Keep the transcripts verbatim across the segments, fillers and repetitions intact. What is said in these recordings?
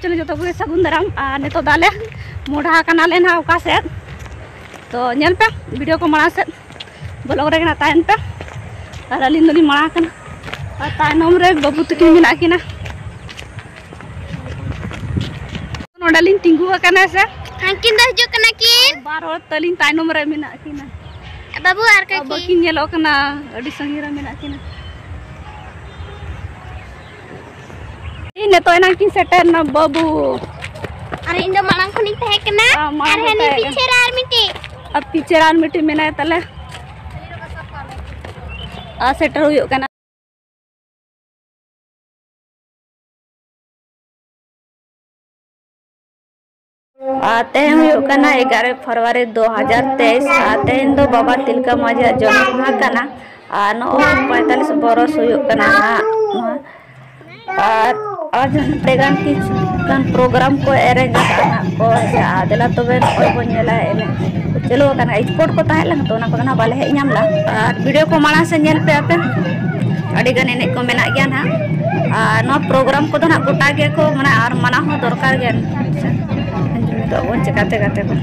ᱪᱚᱞᱚ, ᱡᱚᱛᱚ ᱠᱚᱜᱮ ᱥᱟᱹᱜᱩᱱ ᱫᱟᱨᱟᱢ᱾ ᱟᱨ ᱱᱤᱛᱚᱜ ᱫᱚ ᱟᱞᱮ ᱢᱚᱰᱷᱟ ᱠᱟᱱᱟᱞᱮ ᱱᱟᱦᱟᱜ ᱚᱠᱟ ᱥᱮᱫ, ᱛᱚ ᱧᱮᱞ ᱯᱮ ᱵᱷᱤᱰᱤᱭᱳ ᱠᱚ ᱢᱟᱲᱟᱝ ᱥᱮᱫ, ᱵᱞᱚᱜ ᱨᱮᱜᱮ ᱱᱟᱜ ᱛᱟᱦᱮᱱ ᱯᱮ᱾ ᱟᱨ ᱟᱹᱞᱤᱧ ᱫᱚᱞᱤᱧ ᱢᱟᱲᱟᱝ ᱠᱟᱱᱟ, ᱟᱨ ᱛᱟᱭᱱᱚᱢ ᱨᱮ ᱵᱟᱹᱵᱩ ᱛᱟᱹᱠᱤᱱ ᱢᱮᱱᱟᱜ ᱠᱤᱱᱟ᱾ ᱱᱚᱰᱮ ᱞᱤᱧ ᱛᱤᱸᱜᱩ ᱟᱠᱟᱱᱟ ᱥᱮ, ᱦᱟᱱᱠᱤᱱ ᱫᱚ ᱦᱤᱡᱩᱜ ᱠᱟᱱᱟ ᱠᱤᱱ᱾ ᱵᱟᱨ ᱦᱚᱲ ᱛᱟᱹᱞᱤᱧ ᱛᱟᱭᱱᱚᱢ ᱨᱮ ᱢᱮᱱᱟᱜ ᱠᱤᱱᱟ᱾ ᱵᱟᱹᱵᱩ ᱟᱨ ᱠᱟᱹᱠᱤ᱾ ᱵᱟᱹᱠᱤᱱ ᱧᱮᱞᱚᱜ ᱠᱟᱱᱟ, ᱟᱹᱰᱤ ᱥᱟᱺᱜᱤᱧ ᱨᱮ ᱢᱮᱱᱟᱜ ᱠᱤᱱᱟ᱾ ᱤᱧ ᱱᱤᱛᱚᱜ ᱮᱱᱟᱝ ᱠᱤᱱ ᱥᱮᱴᱮᱨ ᱮᱱᱟ ᱵᱟᱹᱵᱩ᱾ ᱟᱨ ᱤᱧ ᱫᱚ ᱢᱟᱲᱟᱝ ᱠᱷᱚᱱᱤᱧ ᱛᱟᱦᱮᱸ ᱠᱟᱱᱟ᱾ ᱟᱨ ᱢᱟᱲᱟᱝ ᱟᱨ ᱦᱟᱹᱱᱤ ᱛᱟᱦᱮᱸ ᱯᱤᱪᱷᱮ ᱨᱮ ᱟᱨ ᱢᱤᱫᱴᱤᱡ᱾ ᱟᱨ ᱯᱤᱪᱷᱮ ᱨᱮ ᱟᱨ ᱢᱤᱫᱴᱤᱡ ᱢᱮᱱᱟᱭ ᱛᱟᱞᱮ᱾ ᱟᱨ ᱥᱮᱴᱮᱨ ᱦᱩᱭᱩᱜ ᱠᱟᱱᱟ᱾ ᱟᱨ ᱛᱮᱦᱮᱧ ᱦᱩᱭᱩᱜ ᱠᱟᱱᱟ ᱮᱜᱟᱨᱚ ᱯᱷᱮᱵᱽᱨᱩᱣᱟᱨᱤ ᱫᱩ ᱦᱟᱡᱟᱨ ᱛᱮᱭᱤᱥ᱾ ᱟᱨ ᱛᱮᱦᱮᱧ ᱫᱚ ᱵᱟᱵᱟ ᱛᱤᱞᱠᱟᱹ ᱢᱟᱹᱡᱷᱤᱭᱟᱜ ᱡᱚᱱᱢ ᱢᱟᱦᱟ ᱠᱟᱱᱟ᱾ ᱟᱨ ᱱᱚᱜᱼᱚᱭ ᱯᱚᱸᱭᱛᱟᱞᱤᱥ ᱵᱚᱨᱚᱥ ᱦᱩᱭᱩᱜ ᱠᱟᱱᱟ ᱦᱟᱸᱜ ᱱᱚᱣᱟ᱾ ᱟᱨ, ᱟᱨ ᱟᱹᱰᱤ ᱜᱟᱱ ᱠᱤᱪᱷᱩ ᱜᱟᱱ ᱯᱨᱳᱜᱨᱟᱢ ᱠᱚ ᱮᱨᱮᱧᱡᱽ ᱟᱠᱟᱫᱼᱟ ᱦᱟᱸᱜ ᱠᱚ᱾ ᱟᱪᱪᱷᱟ, ᱫᱮᱞᱟ ᱛᱚᱵᱮ ᱱᱚᱜᱼᱚᱭ ᱵᱚᱱ ᱧᱮᱞᱟ ᱮᱱᱮᱡ᱾ ᱪᱟᱹᱞᱩ ᱟᱠᱟᱱᱟ, ᱥᱯᱳᱨᱴ ᱠᱚ ᱛᱟᱦᱮᱸ ᱞᱮᱱᱟ ᱛᱚ, ᱚᱱᱟ ᱠᱚᱫᱚ ᱱᱟᱜ ᱵᱟᱞᱮ ᱦᱮᱡ ᱧᱟᱢ ᱞᱮᱫᱟ᱾ ᱟᱨ ᱵᱷᱤᱰᱤᱭᱳ ᱠᱚ ᱢᱟᱲᱟᱝ ᱥᱮᱫ ᱧᱮᱞ ᱯᱮ ᱟᱯᱮ, ᱟᱹᱰᱤ ᱜᱟᱱ ᱮᱱᱮᱡ ᱠᱚ ᱢᱮᱱᱟᱜ ᱜᱮᱭᱟ ᱱᱟᱜ᱾ ᱟᱨ ᱱᱚᱣᱟ ᱯᱨᱳᱜᱨᱟᱢ ᱠᱚᱫᱚ ᱱᱟᱜ ᱜᱚᱴᱟ ᱜᱮᱠᱚ ᱢᱟᱱᱮ, ᱟᱨ ᱢᱟᱱᱟᱣ ᱦᱚᱸ ᱫᱚᱨᱠᱟᱨ ᱜᱮᱭᱟ᱾ ᱱᱤᱛᱚᱜ ᱵᱚᱱ ᱪᱮᱠᱟᱛᱮ ᱜᱟᱛᱮ ᱠᱚ᱾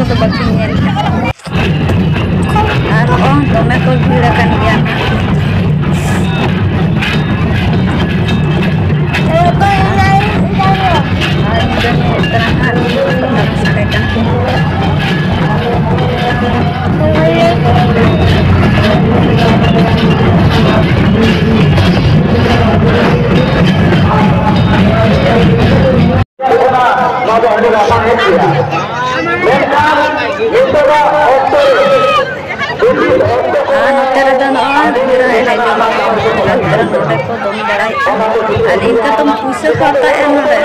ᱫᱚ ᱵᱟᱹᱠᱤᱱ ᱧᱮᱞ ᱠᱟᱜ᱾ ᱟᱨ ᱦᱚᱸ ᱫᱚᱢᱮ ᱠᱚ ᱵᱷᱤᱲ ᱟᱠᱟᱱ ᱜᱮᱭᱟ᱾ ᱟᱨ ᱧᱤᱫᱟᱹ ᱧᱩᱛ ᱠᱟᱱᱟ ᱦᱟᱸᱜ, ᱥᱟᱰᱮ ᱠᱟᱱᱟ᱾ ᱱᱚᱣᱟ ᱫᱚ ᱟᱹᱰᱤ ᱞᱟᱯᱷᱟᱝ ᱦᱮᱡ ᱜᱮᱭᱟ᱾ ᱢᱮᱱᱠᱷᱟᱱ ᱱᱤᱛᱚᱜᱟᱜ ᱚᱠᱛᱚ ᱨᱮ ᱟᱨ ᱱᱚᱛᱮ ᱨᱮᱫᱚ ᱱᱚᱜᱼᱚᱭ ᱜᱤᱫᱽᱨᱟᱹ ᱮᱱᱮᱡ ᱡᱚᱝ ᱠᱚ ᱜᱤᱫᱽᱨᱟᱹ ᱱᱚᱰᱮ ᱠᱚ ᱫᱚᱱ ᱵᱟᱲᱟᱭᱮᱫᱼᱟ᱾ ᱟᱨ ᱤᱱᱠᱟᱹ ᱛᱮᱢ ᱯᱩᱭᱥᱟᱹ ᱠᱚ ᱦᱟᱛᱟᱣᱮᱫᱼᱟ ᱱᱚᱰᱮ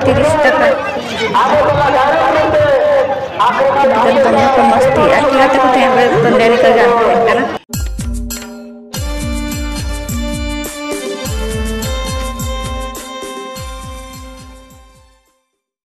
ᱛᱤᱨᱤᱥ ᱴᱟᱠᱟ᱾ ᱤᱱᱠᱟᱹ ᱫᱚᱢᱮ ᱠᱚ ᱢᱟᱥᱛᱤᱜᱼᱟ᱾ ᱪᱤᱠᱟᱹᱛᱮ ᱠᱚ ᱛᱟᱦᱮᱸ ᱠᱟᱱᱟ?